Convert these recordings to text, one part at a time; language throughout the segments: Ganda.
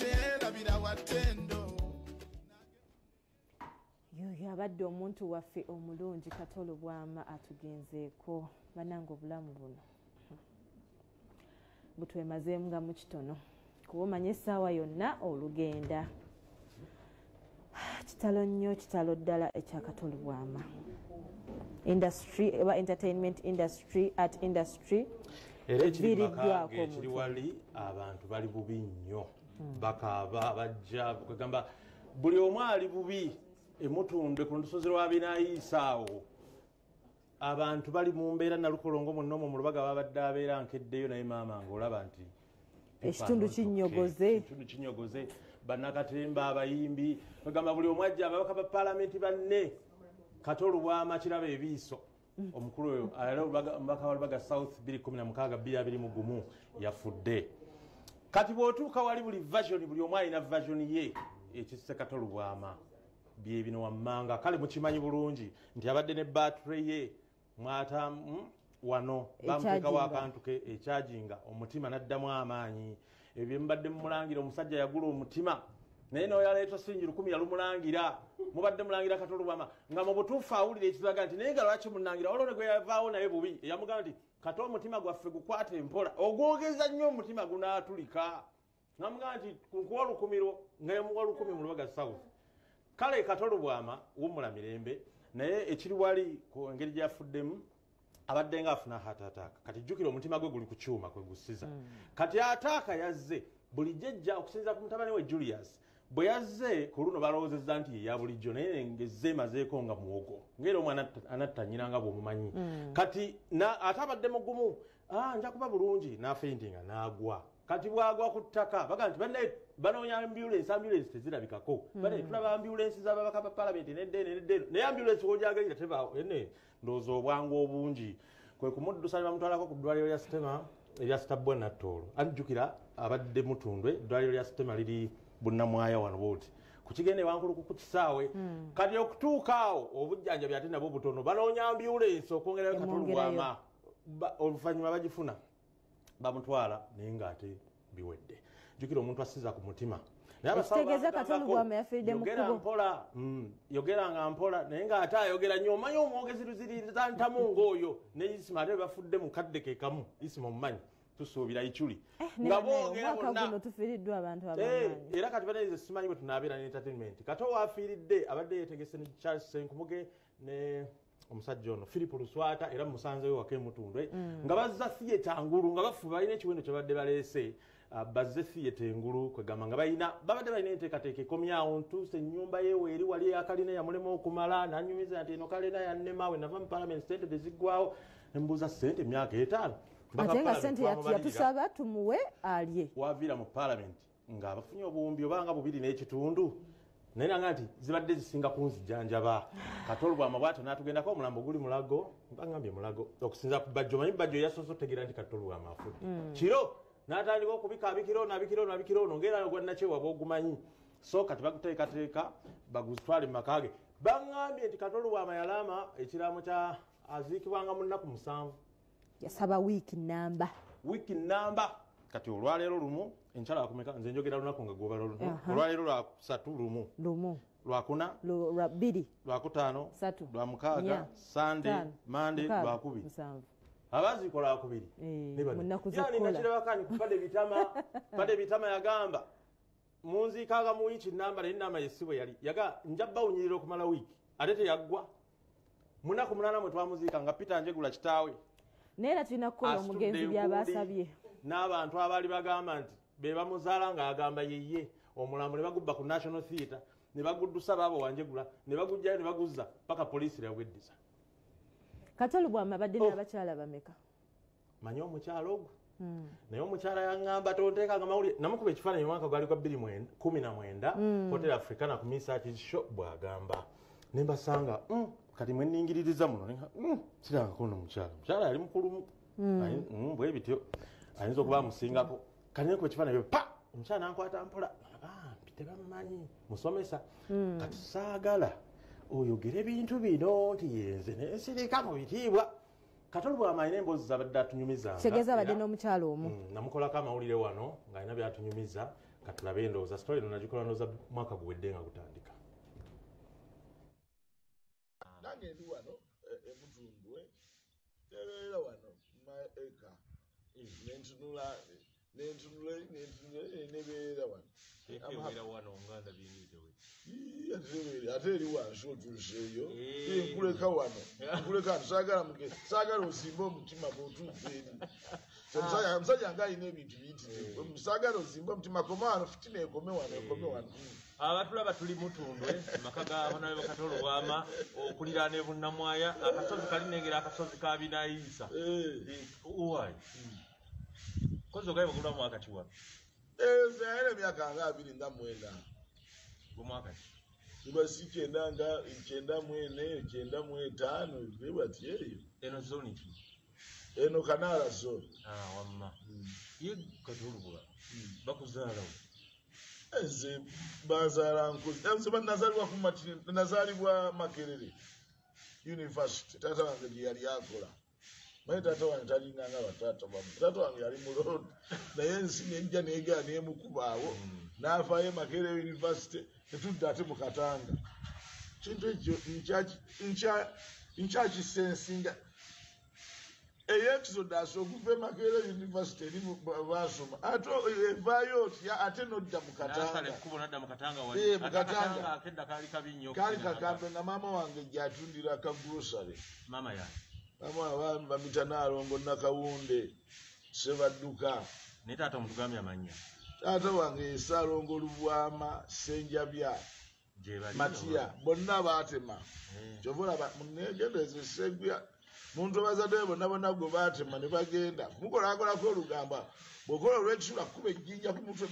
Teerabira watendo. Yoyo abadde omuntu waffe omulungi Kato Lubwama atugenzeeko. Bannange, obulamu buno butwemazeemu nga mu kitono, kuba omanye essaawa yonna olugenda. Kitalo nnyo, kitalo ddala ekya Kato Lubwama. Industry oba entertainment industry, art industry Era ekiri mu maka eviiriddwako ge ekiri omuntu. Wali abantu bali bubi nnyo, bakaaba, bajja kugamba buli omu ali bubi. Emutundwe ku lusozi lwa Binayiisa awo abantu bali mu mbeera. Nalukolongo mwonna omwo mu Lubaga babadde abeera nkeddeyo, naye maama ng'olaba nti Ekitundu kinyogoze. Ekitundu kinyogoze. Bannakatemba, abayimbi, bagamba buli omu ajja, ababaka ba paalamenti banne. Kato Lubwama kiraba ebiiso omukulu oyo era omubaka wa Lubaga South 2016 2021 yafudde. Kati bw'otuuka wali buli version, buli omu alina version ye ekisse Kato Lubwama. Bye bino wammanga. Kale mukimanyi bulungi nti abadde ne battery ye mwata wano bamuteekawo Ekyajinga. Akantu ke ekyajinga omutima n'addamu amaanyi. Ebyo mubadde mumulangira, omusajja yagula omutima naye noyaleeta siringi 1000 yalumulangira. Mubadde mulangira Kato Lubwama nga mu butuufu awulira ekiraga nti naye nga lwaki munangira? Waliwo ne gwe yavaawo naye bubi eyamugamba nti Kato omutima gwaffe gukwata empola, ogwogeza nnyo omutima gunaatulika. Namugamba nti nkuwa lukumiro, nga yamuwa 1000 mu Lubaga South. Kale Kato Lubwama wummula mirembe. Naye ekiri wali ku engeri gyafuddemu, abadde nga afuna heart attack. Kati jjukira omutima gwe guli ku kyuma kwe gusiza. Kati attack yazze bulijjo ejja okusinziira ku mutabani we Julius. Bwe yazze ku luno balowoozezza nti ye ya bulijjo, naye ngezze emazeeko nga muwogo ngaera omwana anatta nnyina nga bw'omumanyi. Kati ate abadde mugumu, "Ah, nja kuba bulungi," n'afaintinga n'agwa. Kati bwagwa ku ttaka baga nti bannaye banoonya ambulance, ambulance tezirabikako. Bannaye tulaba ambulance z'ababaka ba palamenti neddeeno neddeeno, naye ambulance wogyagalira tebaawo. Ene ndowooza obwangu obungi kwe kumuddusa ne bamutwalako ku ddwaliro lya Sitema erya Stabua Nattoolo. Anjjukira abadde Mutundwe, eddwaliro lya Sitema liri Bunnamwaya wano bwoti kukigenda ewankuluku ku kisaawe. Kati okutuuka awo obujjanjabi ate nabwo butono, banoonya ambulance okwongerayo Emwongerayo. Kato Lubwama. Oluvannyuma bagifuna bamutwala, naye ng'ate biwedde. Jjukira omuntu asiza ku mutima. Naye abasawo Ekitegeeza Kato bamugambako, Lubwama yafiiridde mu yogera kkubo. mpola, yogeranga mpola, naye ng'ate ayogera nnyo. Omanyi omwogezi luziririza ntamu ng'oyo ne Isima ate bafudde mu kadde ke kamu. Isima omumanyi, tusuubira Ikyuli Ne nga bannaye, boogera omwaka bonna. guno tufiiriddwa abantu Eh, ab'amaanyi. Era kati banaize simanyi bwe tunaabeera ne entertainment. Kato waafiiridde abadde yeetegese ne Charles Senkumuge ne omusajja ono Philip Luswata, era musanzewe waka emutundwe nga bazza theatre ngulu, nga bafu balina ekiwendo kye badde baleese. Bazze theatre engulu, kwegamba nga balina babadde balina enteekateeka ekomyawo. Ntuuse ennyumba yewe eri wali eyakalina yamulema okumala nanyumiza nti eno kalina yannema, we nava mu parliament sente teziggwawo. Nembuuza sente emyaka 5. Ate nga sente yatusaba tumuwe alye. Waviira mu parliament ng'abafunye obuwumbi obanga bubiri n'ekitundu, naye nanga nti zibadde zisinga kunzijanjaba. Kato Lubwama bwatyo n'atugendako. Omulambo guli Mulago, bagambye Mulago okusinza ku Bajjo. Manyi Bajjo yasoose otegeera nti Kato Lubwama afudde kiro, n'atandika okubika abikira ono, abikira ono, abikira ono, ngaera gwannakyewa bwogumanyi. So kati baguteekateeka bagutwale mu maka ge. Baŋŋambye nti Kato Lubwama yalaama ekiraamo kya aziikibwanga mu nnaku 7. Yasaba wiiki namba. Wiiki namba. Kati olwaleero lumu, enkyala wakumeka? Nze njogera lunaku nga gobala luno. Olwaleero lwasatu lumu. Lumu. Lwakuna. Lwa bbiri. Lwakutaano. Satu. Lwamukaaga. Nnya. Sande. Ttaano. Mande. Mukaaga, Lwakubiri. 7. Abaziika lwakubiri. Eh, mu nnaku z'okukola. Nakirabakani kupade bitama, pade bitama yagamba munziikanga mu wiiki namba, naye namba yesi bwe yali yaga nja bawunyirira okumala wiiki, ate teyaggwa. Munaku 8 mwe twamuziika nga Peter Njegula kitaawe Naye era tulina kukola asitudde omugenzi byaba enkundi asabye. N'abantu abaali bagamba nti be bamuzaala ng'agamba yeye. Omulambo ne bagubba ku National Theatre ne baguddusa baabo wanjegula ne bagugjayo ne baguzza paka poliisi leyagweddiza. Kato Lubwama abadde Oh. n'abakyala bameka? Manyi omukyala ogwo, naye omukyala yaŋŋamba tonteekanga mawulire. Namukuba ekifaananyi omwaka gwali gwa 2019, Hotel Africana ku Misaki Show. Bw'agamba ne mbasanga, kati mweningiririza muno kirangako no mukyala, mukyala yali mukulumu. Bwe bityo ayinza okuba amusingako. Kati nekuba ekifaananyi pa omukyala nankwata mpola, bambi tebammanyi musomesa. Kati saagala oyogere ebintu bino nti yenze nensirika mu bitiibwa. Kato Lubwama alina emboozi zabadde atunyumizanga. Kitegeeza abadde Era n'omukyala omu. Namukolako amawulire wano ng'alina byatunyumiza. Katulabe endowooza story eno nagikola ndowooza mwaka guwedde nga gutandika. Nange ndi wano emutundwe tebeera wano eka nentunula nebeera wano ate eri wansi otuuseeyo nkuleka wano nkuleka saagala osimbe omutima bw'otuuka eri omusajja nga alina ebintu biyitirivu saagala osimbe omutima koma wano fitina ekome wano ekome wano. Abatulaba tuli Mutundwe maka ga Honorable Kato Lubwama okuliraana e Bunnamwaya akasozi kalinengera akasozi ka Binayiisa. Why? Kozi ogaye bagula mwaka ki wano? Nze alina emyaka nga 29. Gwe mwaka ki? Kiba si 94 95 bwe bati eyo. Eno zone ki? Eno Kanaala zone. Wamma. Ye Kato Lubwama bakuzaalawo? Nze banzaala nkozi. Nze nazaalibwa Makerere University. Taata wange gye yali akola. Naye taata wange talinga nga bataata bamu. Taata wange yali mulondo. Naye ensi nejja neegaana n'emukubaawo. N'avaayo Makerere University ne tudda ate mu Katanga. Kintu ekyo nkyakisensinga. Exodus okuva e Makerere University eri baasoma ate evaayo otya ate nodda mu Katanga. Kaali kakambe nga maama wange gy'atundira aka grocery. Maama yange. Maama bamuyita Naalongo Nakawunde Ssebadduka. Naye taata omutugambye amannya. Taata wange ye Ssaalongo Lubwama Ssenjabya Matiya bonna baatema. Kyova olaba munneegendereze Sseguya muntu abazadde be bonna bonna gwe baatema ne bagenda mukolakolako olugamba bw'okola olw'ekisula kuba ejjinja ku mutwe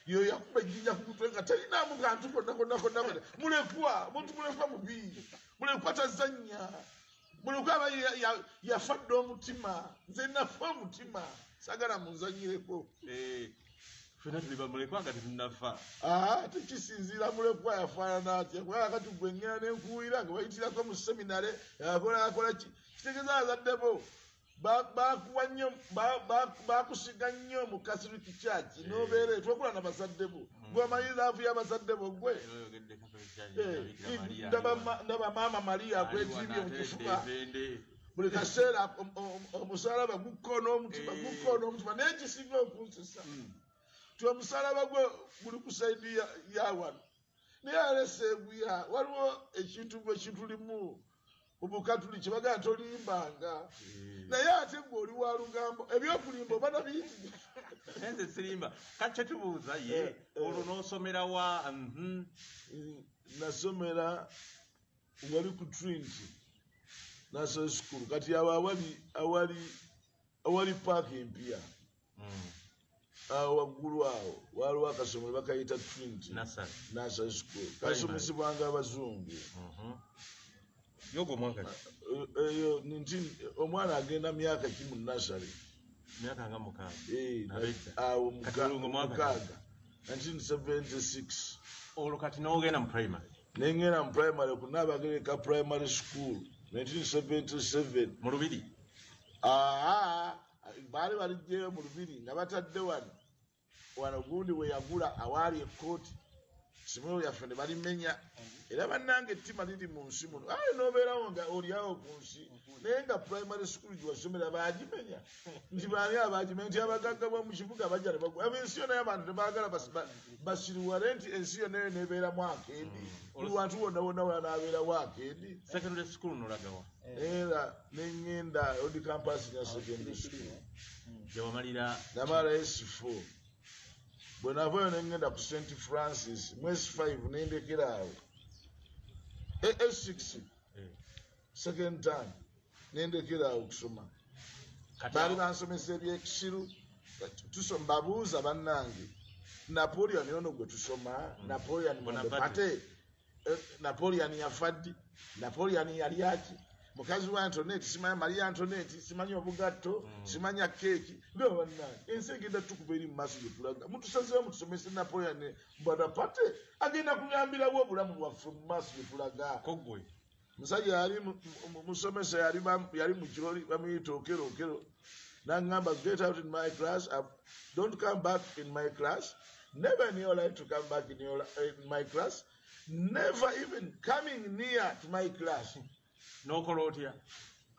yo yakuba ejjinja ku mutwe nga talinaamu kantu konna konna konna mulekwa muntu mulekwa mubi mulekwa tazannya mulekwa aba yafa dda omutima nze nafa omutima saagala munzannyireko. Ffenna tuli bamulekwa nga tetunnafa. Tekisinziira mulekwa yafaanana atya kubanga kati gwe ŋŋenda ne nkuwulira nga bayitirako mu seminare akola ki kitegeeza abazadde bo bakuwa nnyo bakusiga nnyo mu Catholic Church n'obeera twakula na bazadde bo gwe omanyi laavu y'abazadde bo gwe ndaba maama Maria akwetimbye mu kifuba buli kaseera omusalaba gukkoona omutima gukkoona omutima naye kisinga okunsesa ti omusalaba gwe guli ku saidi ya wano naye aleseeguya waliwo ekintu gwe kitulimu obukatuli kyebagala tolimbanga naye ate gwe oli wa lugambo ebyokulimba oba nabiyitire. Nze sirimba kati kyetubuuza ye olwo n'osomera wa? Nasomera wali ku Trinity National School kati awo awali paaka empya awo waggulu awo waliwo akasomero bakayita Trinity National School kasomesebwanga abazungu. Yogo mwaka ki? Eyo nti omwana agenda myaka ki mu nursery? Myaka nga 6. Awo 6. 1976. Olwo kati n'ogenda mu primary? Nengenda mu primary ku Naabagereka Primary School 1977. Mu Lubiri? Baali baliggyeyo mu Lubiri nga batadde wano wano gundi we yagula awaali ekkooti essomero lyaffe ne balimenya era bannange ettima liri mu nsi muno aye n'obeerawo nga oliawo ku nsi naye nga primary school gye wasomera baagimenya nti baani abaagimenya nti abagagga b'omu kibuga bajja ne bagula ensi yonna abantu tebaagala basiriwale nti ensi yonna eyo n'ebeeramu akendi buli wantu wonna wonna wona n'abeerawo akendi. Secondary school nolagawa? Era ne ŋŋenda Old Campus nya secondary school gye wamalira? Namala S4. Bwe navaayo ne ŋŋenda ku St Francis mu S5 ne ndekera awo S6 second term ne ndekera awo okusoma. Baali bansomesa ebyekisiru babuuza bannange Napoleon ono gwe tusoma Napoleon Bonaparte Napoleon yafa ddi? Napoleon yali aki? Mukazi wa Antoinette simanyi Maria Antoinette simanyi obugatto simanya keeki nga bannange ensi egenda tukuba eri mu maaso gye tulaga mutusazeewo mutusomese Napoleon Bonaparte agenda kuyambirawo obulamu bwaffe mu maaso gye tulaga. Kogwe musajja yali musomesa yali mu kiroli bamuyita Okero Okero n'aŋŋamba get out in my class, don't come back in my class, Never in your life to come back in my class. Never even coming near to my class. N'okola otya?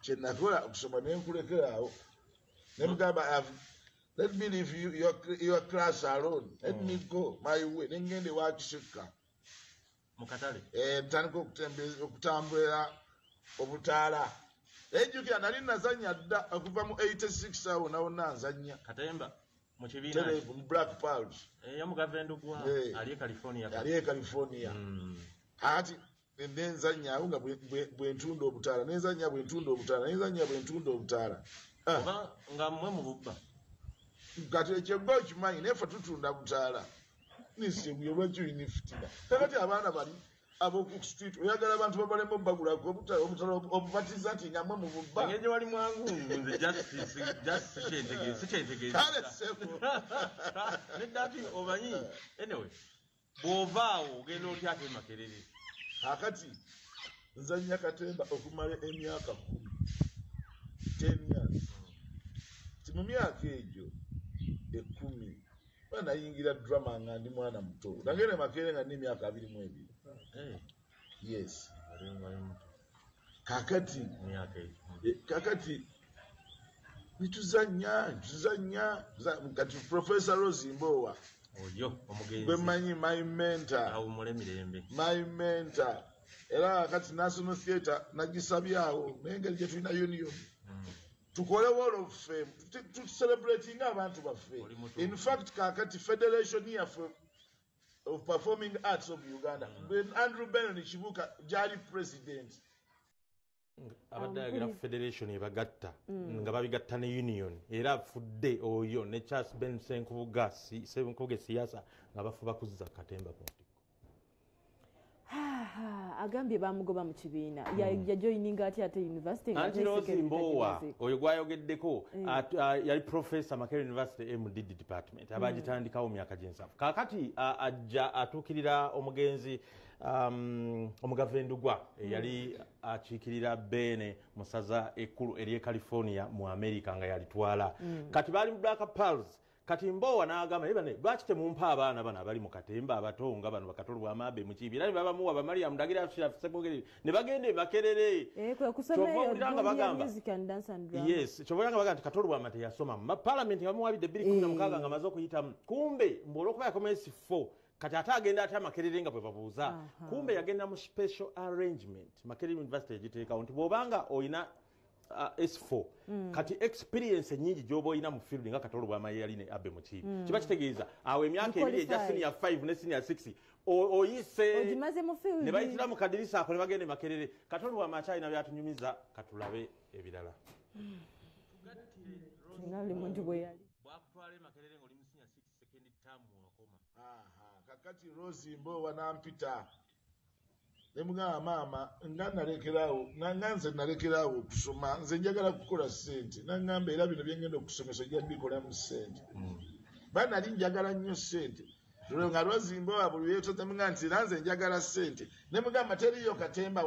Kyenakola okusoma nenkulekeraawo, nemugamba, "Let me leave you, your class alone. Let me go my way." Nengenda ewa Kisekka. Mu katale. Ntandika okutambulira obutaala. Ejjukira nali nazannya dda okuva mu 86, awo nawonna nzannya. Katemba mu kibiina? Terevu mu Black Pearls. Eyamugava Endugwa. Eh. Ali e California. Ali e California. Ati nenzannya awo nga bwe ntunda obutaala, nenzannya bwe ntunda obutaala, nenzannya bwe ntunda obutaala. Ah, Oba nga mmwe mu bubba? Kati ekyo gwe okimanyi, naye ffe tutunda butaala niseguye. Lwaki olina fitina? Kakati abaana bali ab'oku street, oyagala abantu babalemu bagulako obutaala, obutaala obubatiza nti nga mmwe mu bubba. Engeri gye wali mwangu, nze just sikyentegeeza. Kale ssebo. Nedda, nti omanyi, anyway, bw'ovaawo ogenda otya ate Makerere? Kakati nzannya katemba okumala emyaka 10, 10 years. Ti mu myaka egyo 10 ba nayingira drama nga ndi mwana muto. Nagenda Makerere nga ndi emyaka 22. Yes. Wali muto. Kakati mu myaka egyo. Kakati nituzannya tuzannya. Kati Professor Rose Mbowa, oyo omugenzi, gwe mmanyi, my mentor, awummule mirembe. My mentor. Era kati National Theatre nagisabyawo, naye engeri gye tulina union, tukole wall of fame, tucelebrating abantu baffe. Oli mutuufu. In fact, kakati federation yaffe of performing arts of Uganda, when Andrew Benon Kibuuka gyali president. Abadde ayogera ku federation ebagatta nga babigatta ne union, era afudde oyo ne Charles Ben Senkubuga, Senkubuge siyasa nga bafuba kuzza katemba ku ntikko. Agambye bamugoba mu kibiina. Yajoyininga atya ate university nga Anti ate Rose secondary Mbowa tagimaze? Oyo gwayogeddeko yali professor Makerere University MDD department, abagitandikawo mu myaka gy'ensanvu. Kaakati ajja atuukirira omugenzi Omugava Endugwa, eyali akiikirira Beene mu ssaza ekkulu ery'e California mu America, nga yalitwala. Kati baali mu Black Pearls. Kati Mbowa n'agamba, "Naye bane, lwaki temumpa abaana bano abali mu katemba abato nga bano bakatolu bwamabe mu kibi?" Era ne babamuwa, Bamariam Ndagira, Sebogere, ne bagenda e Makerere. Kwe kusoma Kyova eyo owulira nga gundi ya bagamba. music and dance and drama. Yes, kyova nga bagamba nti Katolu Bwama teyasoma mu parliament, nga bamuwabidde 2016 nga amaze okuyitamu. Kumbe mbu olwokuba yakoma S4, kati ate agenda ate Makerere nga bwe babuuza. Kumbe yagenda mu special arrangement Makerere University egiteekawo nti bw'obanga oyina S4, kati experience ennyingi gy'oba oyina mu field nga Katolu Bwama yali ne Abe Mukiibi, kiba kitegeeza awo emyaka 2 egya Qualified. senior 5 ne senior 6 oyise Ogimaze mu field. Ne bayitira mu kadirisa ako ne bagenda e Makerere. Katolu Bwama akyalina byatunyumiza, katulabe ebirala. Nga buli muntu bwe yali. Bwakutwala e Makerere ng'oli mu senior 6, second term wakoma. Aha, kakati Rose Mbowa nampita, nemugamba, "Maama, nga nalekerawo, nga nze nalekerawo okusoma, nze njagala kukola ssente." Naŋŋamba, "Era bino byengenda okusomesa ojja bikolamu ssente." Ba nali njagala nnyo ssente. Lwe nga Rose Mbowa buli lwetozamuga nti era nze njagala ssente, nemugamba, "Teriyo katemba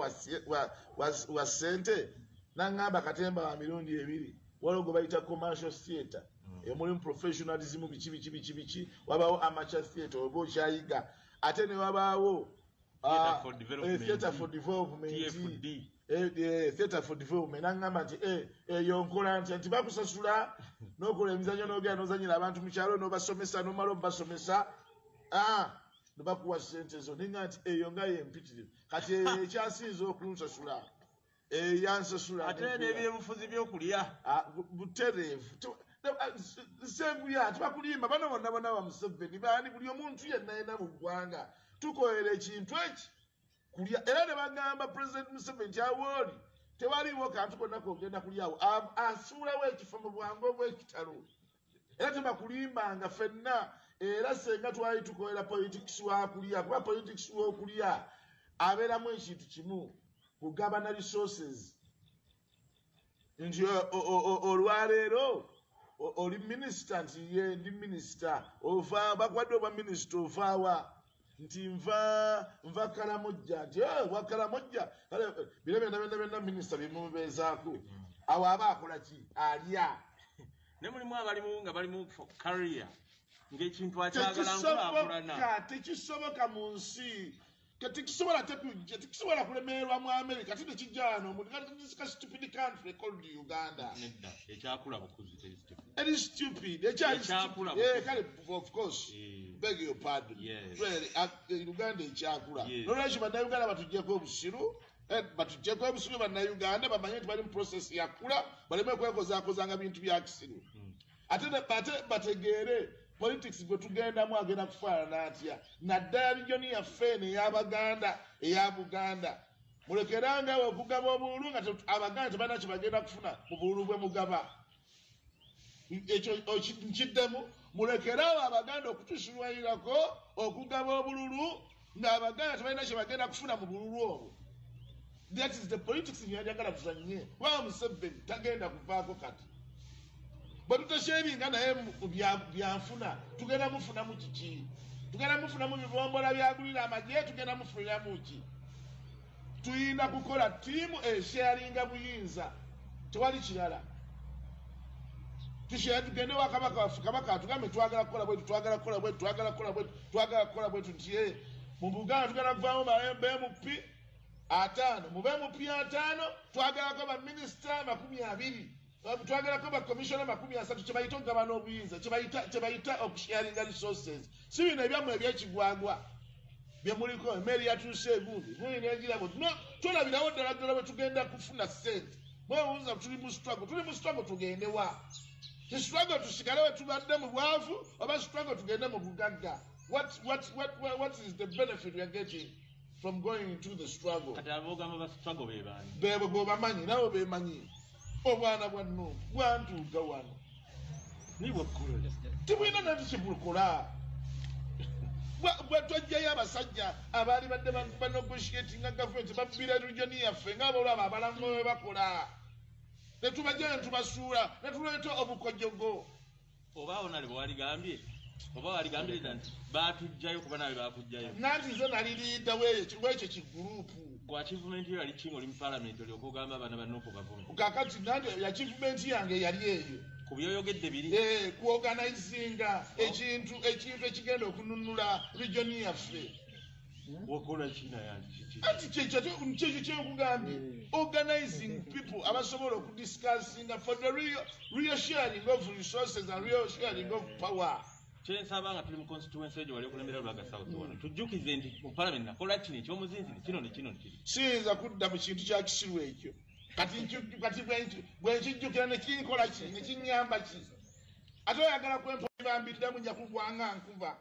wa ssente?" Naŋŋamba, "Katemba wa mirundi ebiri. Waliwo gwe bayita commercial theatre, emulimu professionalism, biki biki biki biki. Wabaawo amateur theatre oba okyayiga, ate ne wabaawo Theatre for development. Theatre for development." TFD. Theatre for development. Naŋŋamba nti, "Eyo nkola ntya?" Nti, "Bakusasula n'okola emizannyo, n'ogenda n'ozanyira abantu mu kyalo, n'obasomesa, n'omala obasomesa, ne bakuwa ssente zo." Neŋŋamba nti eyo nga yempitirivu. Kati eyo ekyasinza okunsasula, eyo yansasula. Ate n'ebyobufuzi byokulya. Ah, butereevu. Senguya tebakulimba, bano bonna bonna ba Museveni baani, buli omuntu yenna yenna mu ggwanga tukolera ekintu eki kulya. Era ne bagamba President Museveni nti awooli tewaliiwo kantu konna kogenda kulyawo. Asuulawo ekifo mu bwangu obw'ekitalo. Era tebakulimbanga ffenna, era senga twali tukolera politics wakulya, kuba politics w'okulya abeeramu ekintu kimu, kugabana resources. Nti olwaleero oli minisita, nti ye ndi minisita, ova bakuwadde obwa minisita, ovaawa? Nti nva Kalamojja. Nti, "Eh, wa Kalamojja." Kale bino byonna byonna byonna minisita byemubeezaako awo aba akola ki? Alya. Ne mulimu abalimu nga balimu for career. Ng'ekintu akyagala nkulaakulana. Tekisoboka, tekisoboka mu nsi. Tekisobola tekujja, tekisobola kulemererwa mu America, ate tekijja wano mu stupid country called Uganda. Nedda, ekyakula bukuzi teri stupid. Eri stupid, ekyali Ekyakula stupid. bukuzi. Kale, of course. Beg your pardon. Well, Uganda ekyakula. Nolwekyo Bannayuganda batuggyeko obusiru, batuggyeko obusiru Bannayuganda bamanye nti bali mu process yakula, baleme okwekozaakozanga bintu bya kisiru. Ate bategeere politics gwe tugendamu agenda kufaanana atya, naddala region yaffe eno ey'Abaganda, eya Buganda. Mulekeranga okugaba obululu nga Abaganda tebalina kye bagenda kufuna mu bululu bwe mugaba. Ekyo nkiddemu, mulekeraawo Abaganda okutusulwayirako okugaba obululu ng'Abaganda tebalina kye bagenda kufuna mu bululu obwo. That is the politics njagala tuzannye. Kubanga Museveni tagenda kuvaako kati. Bwe tutasharinga naye byanfuna, tugenda mufunamu kiki? Tugenda mufunamu bibombola byagulira amagye, tugenda mufuniramu ki? Tuyina kukola ttiimu esharinga buyinza, tewali kirala. Tushare, tugende wa kabaka waffe, kabaka atugambe twagala kukola bwetu, twagala kukola bwetu, twagala kukola bwetu, twagala kukola bwetu, nti ye mu Buganda tugenda kuvaamu ba MP 5, mu ba MP 5 twagalako ba minisita 20, twagalako ba commissioner 30, kye bayita okugabana obuyinza, kye bayita okusharinga resources. Si bino ebyammwe ebyekigwagwa bye muliko, emmere yatuuse egundi, gundi n'egirabo. No, tolabirawo ddala ddala bwe tugenda kufuna ssente. Mwebuuza tuli mu struggle, tuli mu struggle tugende wa? Ti struggle tusigale we tubadde mu bwavu oba struggle tugende mu bugagga? What is the benefit we are getting from going into the struggle? Kati abogamba ba struggle be baani? Bebo bobamanyi, nabo bemanyi. Obwana bwa Nuupu bwantuuka wano. Naye bwakukola. Tebulina nati kyebukola. Bwe twajjayo abasajja abaali badde banegotiatinga gavumenti babbira region yaffe ng'abolaba abalango bwe bakola. Ne tubajjayo ne tubasuula, ne tuleeta obukojogo. Oba awo nali bwe waligambye, oba waligambye dda nti baatujjayo kuba naawe baakujjayo. Nanti nze nali leader w'ekyo kiguruupu. Gwe achievement yo yali ki ng'oli mu paalamenti olyoke ogambe abaana ba Nuupu bavume? Kaakati nanti achievement yange yali eyo. Ku by'oyogedde biri. Ku organizinga ekintu ekigenda okununula region yaffe. Wakola ki naye anti kiki? Anti kyekyo kyenkugambye. Organizing people abasobola okudiscussinga for the real sharing of resources and real sharing of power. Kyensaba nga tuli mu constituency egyo wali okulembera Lubaga South wano. Tujjukize nti mu parliament nakola kino eky'omuzinzi ne kino ne kino ne kiri. Siyinza kudda mu kintu kya kisiru ekyo. Kati bwe nkijjukira ne kinkola ki, ne kinnyamba ki? Ate oyagala kwempa bambiddamu nja kugwanga nkuba.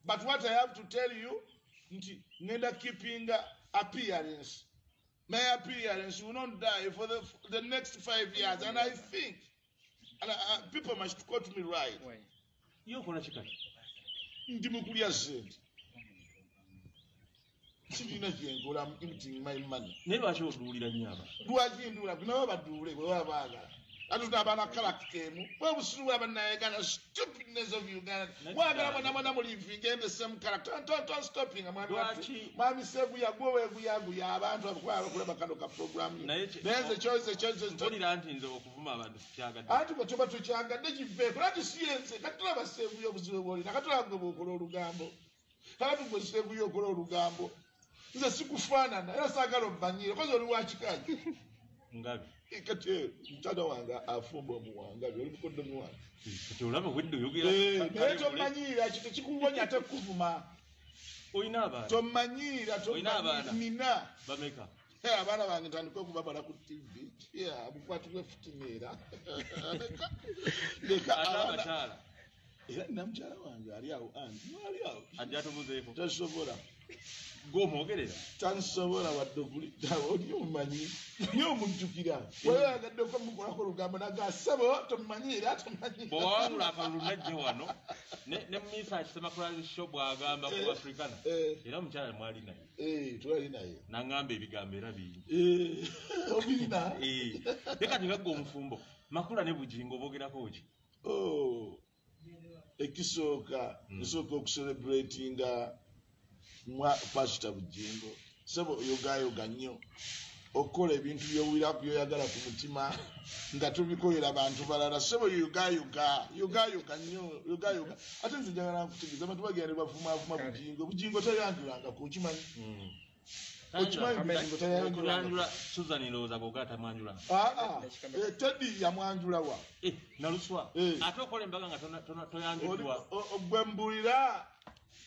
But what I have to tell you nti ngenda keeping appearance. My appearance will not die for the next 5 years, and I think and, people must quote me right. Yo okola ki kati? Ndi mu kulya ssente. Sirina kye nkola, I'm eating my money. Naye lwaki oduulira nnyo abantu? Lwaki nduula? Nabo baduule bwe baba baagala. Ate tunaaba character emu. Bwe busiru bwa Bannayuganda, stupidness of Uganda. Mwagala mwena mwena mu living in the same character. Don't stopping. Mwami Seguya, gwe weeguyaguya abantu abo kuba bakulaba kano ka program yo. Naye Naye nze kyoze mpulira nti nze okuvuma abantu sikyagadde. Anti bwe tuba tukyagadde kiveeko. Lwaki si yenze? Kati tulaba Seguya obuzibu bw'olina. Kati tulaba gwe bw'okola olugambo. Kati gwe Seguya okola olugambo. Nze sikufaanana era saagala ommanyire kozi oli wa kika ki? Ngabi. Kati mukyala wange afumba omuwangabi, oli mukoddomi wange. Kati olaba obwedda oyogera. Naye tomanyiira ki tekikuwonya ate kukuvuma. Olina abaana? Tomanyiira, Olina abaana? Nina. Bameka? Abaana bange ntandika okubabala ku TV. Bukwatibwa effutima era. Leka Ate abaana. abakyala? Era nina mukyala wange ali awo, anti ali awo. Ajja atubuzeeko. Tasobola. Gwe omwogerera? Tansobola wadde okulidda, oli omumanyi. Naye omujjukira. Wali oyagadde okumukolako olugambo n'agamba, ssebo, tomumanyiira, tomumanyiira. Bw'owangula akalulu n'ajja wano, ne Misa Kisemakula Show bw'agamba ku Africana. Era omukyala mwali naye. Twali naye. N'aŋŋamba ebigambo era bingi. Obirina? Leka kati nga ggwe omufumbo, Makula ne Bugingo boogerako ki? Oh, ekisooka, nsooka okucelebratinga mwa Pastor Bugingo. Ssebo oyogayoga nnyo. Okukola ebintu by'owulira by'oyagala ku mutima nga tubikolera bantu balala. Ssebo yugayuga yugayuga nnyo yugayuga. Ate nze njagala nkutegeeza, abantu bagenda ne bavumaavuma Bugingo. Bugingo tayanjulangako, okimanyi? Okimanyi Bugingo tayanjulangako? Susan ndowooza bw'ogaa tamwanjula. Aa, Teddy yamwanjula wa? Naluswa. Ate okola embaga nga toyanjuddwa. Gwe mbulira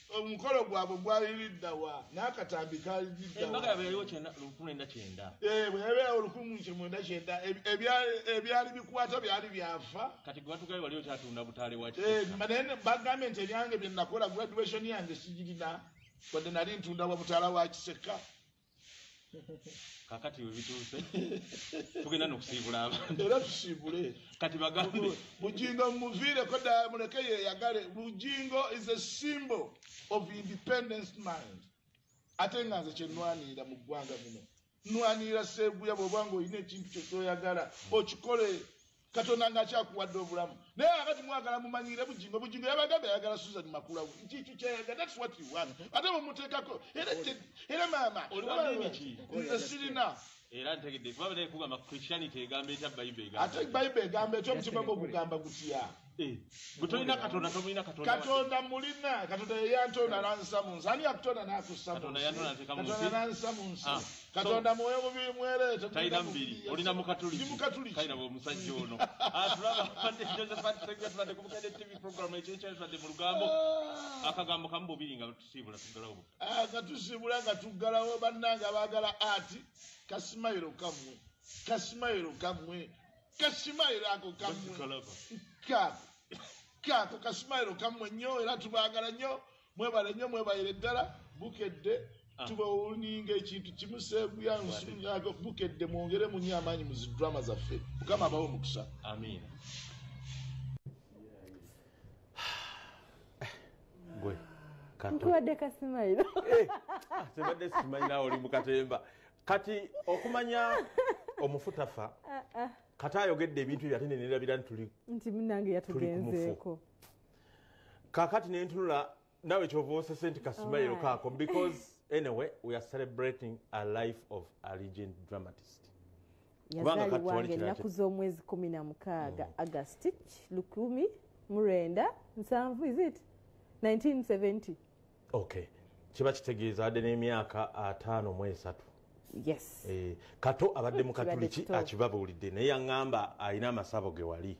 omukolo gwabwe gwaliridda wa? N'akatambi kaliridda wa? Embaga yaabwe yaliwo 1990. Bwe yabeerawo 1990, ebyali bikwata byali byafa. Kati gwe watugaye wali okyatunda butaale wa Naye bagambye nti ebyange bye nakola graduation yange sigirina, wadde nali ntunda wa butaala wa Kiseka. Kakati we bituuse tugenda n'okusiibula abantu. Era tusiibule. Kati bagambe Bugingo mumuviireko ddala, muleke yeeyagale. Bugingo is a symbol of independence mind. Ate nga nze kye nnwanirira mu ggwanga muno, nnwanirira Sseguya. Bw'oba ng'olina ekintu kye kyoyagala okikole, Katonda ng'akyakuwadde obulamu. Naye akati mwagala mumanyire Bugingo. Bugingo yabagambye ayagala Susan Makula. Kiki kyayagala? That's what you want. Ate mumuteekako era maama. Oli wa ddiini ki? Nze sirina. Era ntegedde kuba naye kugamba Christianity egamba etya, Bible egamba Ate Bible egamba etya? Omutima gwo gugamba gutya? Gwe tolina Katonda, tomulina Katonda. Katonda mulina. Katonda yeyantonda nansa mu nsi. Ani yakutonda n'akussa mu Katonda nsi? yantonda n'anteeka mu nsi. Katonda nansa mu nsi. Katonda mwoyo mubiri mwereere. Talina mubiri, olina mukatuliki. Ndi mukatuliki. Kalina bwe omusajja ono tulaba abadde Josephat Sseguya, tubadde ku Bukedde TV program ekyenkya, tubadde mu lugambo. Akagambo kamu bubiri nga tusiibula tuggalawo. Nga tusiibula nga tuggalawo, bannange abaagala ati kasimayiro kammwe, kasimayiro kammwe, kasimayiro ako kammwe, kaako kaako kasimayiro kammwe nnyo. Era tubaagala nnyo, mwebale nnyo, mwebalire ddala. Bukedde tubawuninga ekintu kimu, Sseguya nsungaako. Bukedde mwongere munye amaanyi mu zidrama zaffe. Mukama abawe omukisa. Amiina. Gwe Kato. Nkuwadde kasimayiro. Tebadde simanyi naawe oli mu katemba. Kati okumanya omufu tafa, kati ayogedde ebintu ebyo ate nenerabira nti tuli Nti munange Tuli ku mufu. yatugenzeeko. Kakati nentunula nawe kyova osese nti kasimayiro Alright. kaako, because anyway we are celebrating a life of a legend dramatist. Kubanga kati Yazaalibwa tewali nga kirala. ennaku z'omwezi 16 Agasti 1970, is it 1970? Okay, kiba kitegeeza adde n'emyaka 53. Yes. Kato abadde mu Kibadde katuliki. kito. Akibabuulidde naye yaŋŋamba alina amasabo ge wali.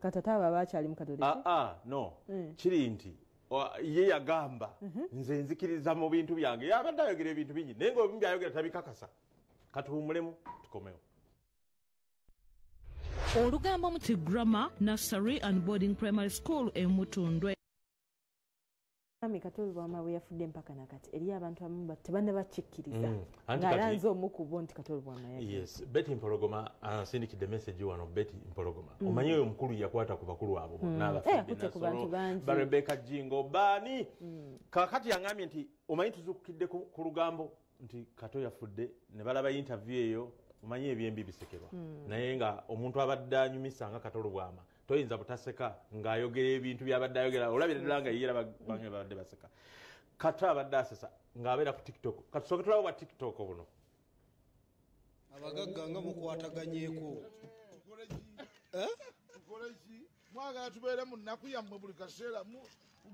Katata abo abakyali mu katoliki? Aa, no, kiri nti ye yagamba nze nzikiriza mu bintu byange. Yabadde ayogera ebintu bingi naye nga ebimu byayogera tabikakasa. Katuwumulemu tukomewo. Olugambo mu Grammar Nursery and Boarding Primary School e Mutundwe. Mwami Kato Lubwama bwe yafudde mpaka nakati eri abantu abamu tebannabakikkiriza. Anti Ng'alanze omu ku bo nti Kato Lubwama yagenda. Yes, Betty Mpologoma ansindikidde message wano. Betty Mpologoma, omanyi oyo omukulu yakwata ku bakulu abo bonna abafudde. Yakutte ku bantu bangi. Ba Rebecca Jingo baani. Kakati yaŋŋambye nti omanyi tuzuukukidde ku lugambo nti Kato yafudde ne balaba interview eyo. Omanyi ebyembi bisekerwa, naye nga omuntu abadde anyumisa nga Kato Lubwama toyinza butaseka ng'ayogera ebintu byabadde ayogera. Olabira ddala nga yera bange babadde baseka. Kato abadde asesa ng'abeera ku TikTok. Katusooke tulabe bwa TikTok buno. Abagagga nga mukwataganyeeko. Tukole ki? Mwagala tubeere mu nnaku yammwe buli kaseera?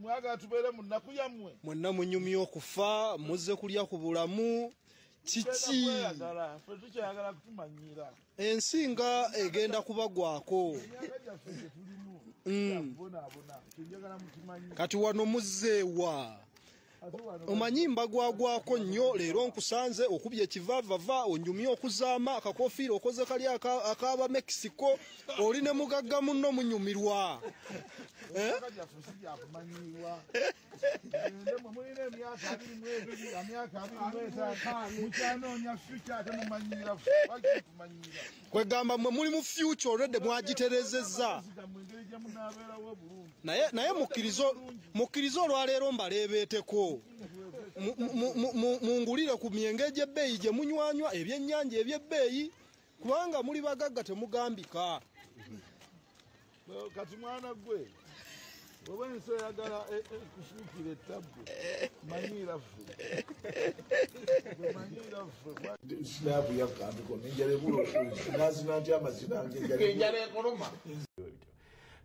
Mwagala tubeere mu nnaku yammwe? Mwenna munyumya okufa, muzze kulya ku bulamu kiki? Kweyagala, ffe tukyayagala kutumanyira. Ensi nga egenda kubagwako. Emyaka gyaffe gye tulimu kubonaabona, kyenjagala mukimanyi. Kati wano muzzeewa? Ate wano Omanyi mbagwagwako nnyo. Leero nkusanze okubye ekivaavava, onyumye okuzaama akakofiira okoze kali ak'aba Mexico. Oli ne mugagga munno munyumirwa. Emyaka gyaffe si gyakumanyiirwa. Gende mwe mulina emyaka 22, emyaka 25, mukyanoonya future ate mumanyiira. Lwaki tumanyiira? Kwegamba mwe muli mu future already, mwagiterezezza. Gammwe engeri gye munaabeerawo obulungi. Naye mukkirize olwaleero mbaleebeeteko. Mungulire ku myenge egy'ebbeeyi gye munywanywa, ebyennyanja eby'ebbeeyi, kubanga muli bagagga temugambika. Kati mwana gwe Bw'oba ensi oyagala ekufuukira ettabbu, manyiira ffe. Manyiira ffe. Sinaapu yakandiko n'enjala ebula nazina ntya amazina Enjala ekuluma.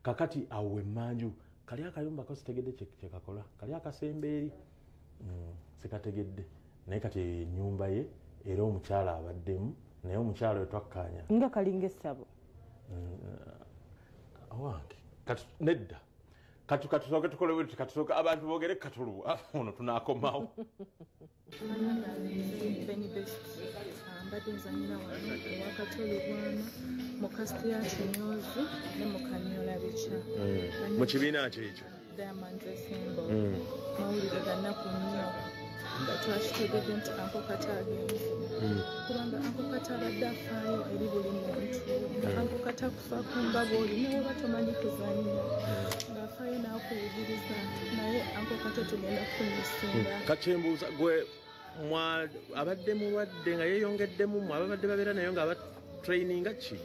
Kakati awo emmanju kali akayumba ko sitegedde kyekakola, kali akasemba eri sikategedde, naye kati ennyumba ye era omukyala abaddemu, naye omukyala oyo twakkaanya nga kalinga essabo. Owange kati nedda, kati katusooke tukole bwe tuti, katusooke abantu boogere Katolu ono tunaakomawo. Benny Best, mbadde nzanyira wano ewa Katolu Bwama mu kasiti ya Kinyozi ne mu Kanyola Bikya mu kibiina kyo ekyo Diamond Ensemble. Mawulire ga nnaku nnyo nga twakitegedde nti Uncle Kato agenze, kubanga Uncle Kato abadde afaayo eri buli muntu, nga Uncle Kato akufaako nga bw'oli ne bw'oba tomanyi kuzannya, ng'afaayo n'akuyigiriza, naye Uncle Kato tugenda kukumisinga. Kakyembuuza gwe abadde mulwadde nga yeeyongeddemu, mmwe ababadde babeera nayo nga abatraininga ki?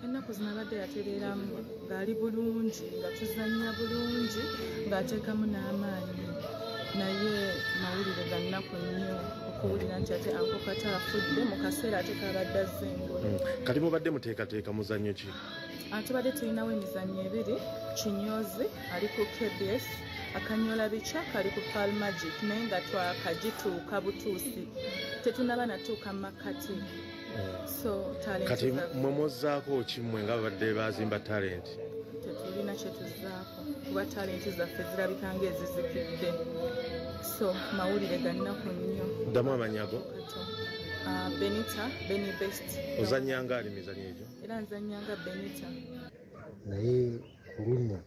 Ennaku zino abadde yatereeramu ng'ali bulungi, nga tuzannya bulungi, ng'ateekamu n'amaanyi, naye mawulire ga nnaku nnyo okuwulira nti ate Uncle Kato afudde mu kaseera ate kabadde azza engulu. Kati mubadde muteekateeka muzannyo ki? Tubadde tulinawo emizannyo ebiri, Kinyozi ali ku KBS, Akanyola Bikya kali ku Pearl Magic, naye nga twakagituuka butuusi, tetunnaba natuuka mu makkati. So talenti Kati mwe muzzaako ki mmwe nga babadde bazimba talenti? Tetulina kye tuzzaako kuba talenti zaffe zirabika ng'ezizikidde. So mawulire ga nnaku nnyo. Ddamu amannya go. Benita, Benny Best. Ozannya nga ali mizannyo egyo? Era nzannya nga Benita. Naye ku luno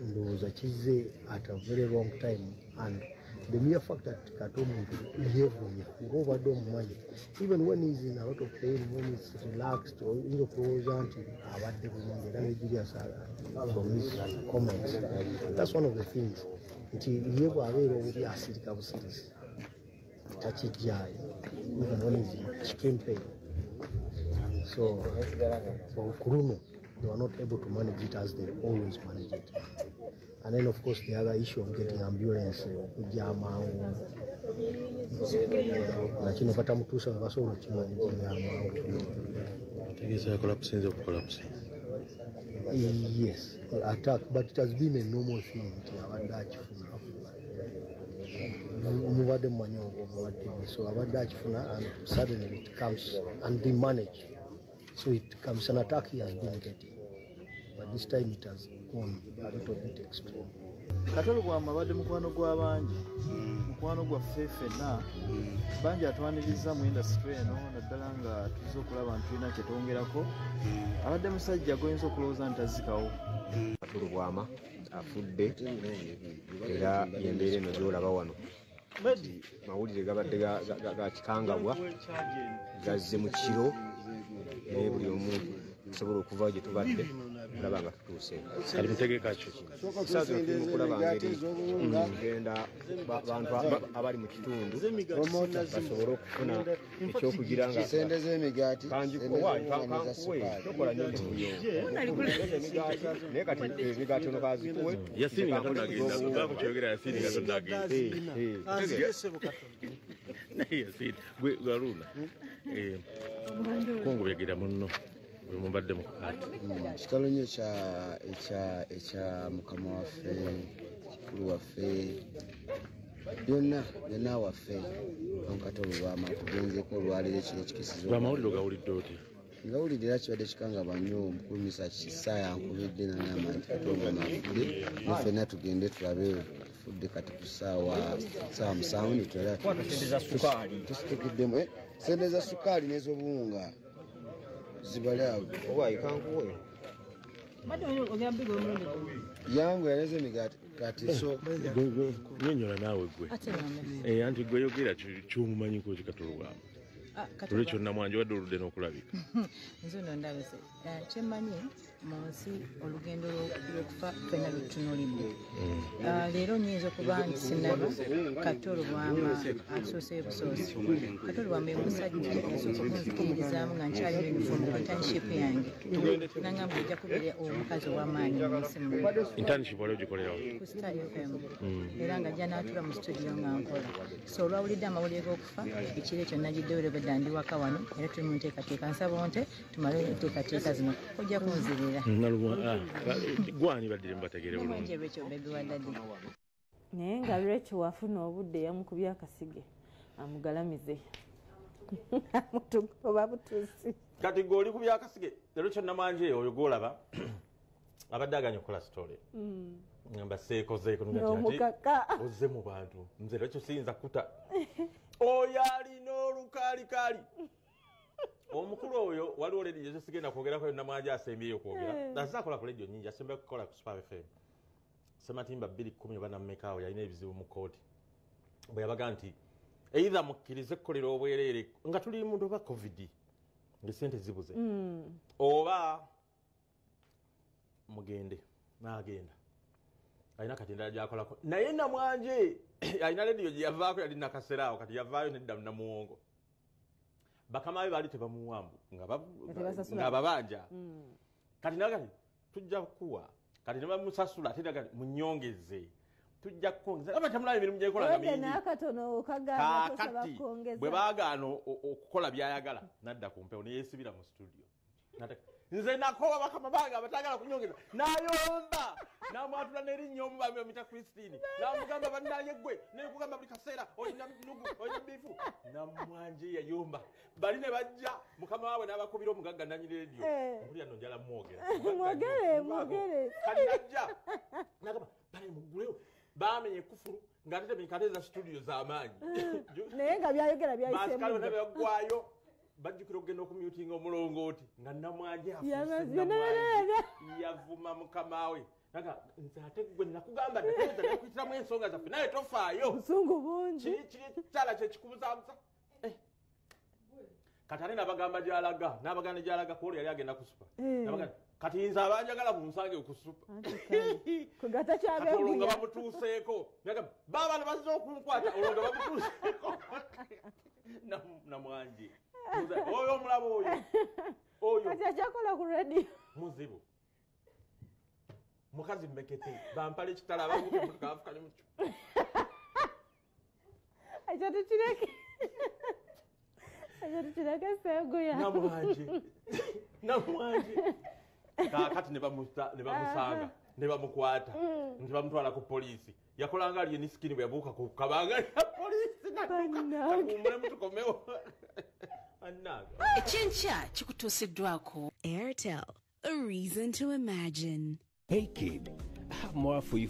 ndowooza kizze at a very wrong time, and the mere fact that Kato omuntu yeevumya ng'obadde omumanyi, even when he's in a lot of pain, when he's relaxed, oyinza okulowooza nti abadde bulungi, era ne Julius from his comments, that's one of the things nti ye bw'abeera obubi asirika busirisi, takijjaayo even when he's in extreme pain. So ku luno they were not able to manage it as they always manage it. And then of course the other issue of getting ambulance okujja amangu, nakino batamutuusa bwe basobola okimanaginga amangu. Tegeeza collapse okukolapse. Yes, attack, but it has been a normal thing nti abadde akifuna, mubadde mumanyi obulwadde bwe, so abadde akifuna and suddenly it comes and they manage. So it comes an attack he has been getting, but this time it has gone a little bit extreme. Katolu Bwama abadde mukwano gw'abangi, mukwano gwaffe ffenna, bangi atwaniriza mu industry eno, naddala nga tuzze okulaba nti tulina kye twongerako. Abadde musajja gw'oyinza okulowooza nti tazikawo. Katolu Bwama afudde, era y'embeera eno gy'olaba wano. Mawulire gabadde ga kikangabwa, gazze mu kiro, naye buli omu tusobola okuva gye tubadde okulaba nga tutuuse. Kati mutegeka ki? Essaawa zino tuli mu kulaba ngeri tugenda bantu abali mu kitundu basobole okufuna ekyokugira nga sente z'emigaati, kankuwe tokola nnyo emivuyo naye kati emigaati ono kazikuwe. Yasini nga tonnagenda, vaako kyogera Yasini nga tonnagenda. Naye Yasini gwe Haruna kungubyegera munno bwe mubadde mu kaati. Kitalo nnyo ekya mukama waffe, mukulu waffe, byonna byonna waffe Kato Lubwama tugenzeko olwaleero ekiro ekikesiza. Amawulire ogawulidde otya? Ngawulidde era kibadde kikangabwa nnyo. Omukulu Misa Kisa yankubidde n'angamba nti Kato Lubwama afudde, ne ffenna tugende tulabe afudde kati ku ssaawa 7 netulala tusitukiddemu sente za sukaali n'ez'obuwunga zibale awo. Owayi kankuwe. Yangu yaleze emigaati kati so Nyonnyola naawe gwe. Anti gwe yogera ky'omumanyiko ki Kato Lubwama. Olwekyo Namwanje wadde oludde n'okulabika. Nze nno ndabise. Kyemmanyi mu nsi olugendo lw'okufa ffenna lutunuulidde. Leero nnyinza okuba nti sinnaba Kato Lubwama atuuseyo busoosi. Kato Lubwama ye musajja yasooka okunzikiririzaamu nga nkyali mu uniform ku internship yange. Nangamba ojja kubeera omukazi ow'amaanyi mu nsi muno. Internship wali ogikolerawo? Ku Star FM. Era nga ajja n'atuula mu studio nga nkola. So olwawulidde amawulire g'okufa ekiro ekyo nagiddeyo olw'obedda ndi waka wano era tuli mu nteekateeka. Nsaba onte tumale enteekateeka zino ojja kunzirira. Gwani baddire mubategeere bulungi. Namwanje Rachel baby wa daddy. Naye nga Rachel wafuna obudde yamukubye akasige amugalamize oba butuusi. Kati gwe oli kubya akasige. Rachel Namwanje oyo gw'olaba abadde aganye okukola story. Ngamba seekozeeko n'omukaka ozze mu bantu nze Rachel siyinza kuta. Oyo alina olukaalikali. Omukulu oyo waliwo ledi gye sigenda kwogerako Namwanje asembyeyo okwogera. Azze akola ku lediyo nnyingi, asembyeyo kukola ku Super FM. Sematimba 2010 oba nammeka awo yalina ebizibu mu kkooti. Bwe yabaga nti either mukkirize kukolera obwereere nga tuli mu ndoba COVID ng'essente zibuze oba mugende. N'agenda. Alina kati endala gy'akolako. Naye Namwanje alina lediyo gye yavaako yali Nakasera awo kati yavaayo nedda Namuwongo. Bakama be baali tebamuwambu nga babanja. Kati nagati tujja kukuwa. Kati ne bamusasula ate nagati munyongeze. Tujja kukwongeza. Aba temulaba emirimu gy'ekola nga mingi. N'akatono okagaana tosaba kwongeza. Bwe baagaana okukola by'ayagala n'adda ku mpewo ne yeesibira mu studio. Nze nakowa bakama bange abatagala kunyongeza. N'ayomba n'amwatula n'erinnya omubambi bamuyita Christine. N'amugamba bannaye ggwe nekugamba buli kaseera olina nnugu olina biifu. Namwanje yayomba. Bali ne bajja mukama waabwe n'abakubira omugagga nannyini lediyo. Mpulira nno njala mwogera. Mwogere mwogere. Kati najja n'agamba bale muggulewo. Baamenye ekufulu ng'ate temenyeka studio z'amaanyi. Naye nga byayogera byayiseemu. Baasikaali bonna baggwayo. Bajjukira okugenda okumyutinga omulongooti nga Namwanje afuuse yavuma mukama we. Naga nze ate gwe nakugamba nti nakuyitiramu ensonga zaffe naye tofaayo. Busungu bungi. Kiri ekikyala kye kikubuzaabuza. Kati ate n'abagamba gy'alaga n'abagamba gy'alaga ku olwo yali agenda ku Super. N'abagamba kati nze abanjagala munsange ku Super. Kati olwo nga bamutuuseeko. N'agamba baaba bazze okunkwata olwo nga bamutuuseeko. Namwanje. Oyo omulaba oyo. Oyo. Kati akyakola ku radio. Muzibu. Mukazi mmekete bampala ekitala abavuka emmotoka bafuka ne mukyo. Ekyo tukireke. Ekyo tukireke Sseguya. Namwanje. Namwanje. Kaakati ne bamusanga ne bamukwata nti bamutwala ku poliisi. Yakolanga ali enisikini bwe yabuuka ku kabanga ya poliisi n'adduka. Kakuwummulemu tukomewo. Ekyenkya kikutuusiddwako Airtel, a reason to imagine. Hey kid, I have more for you.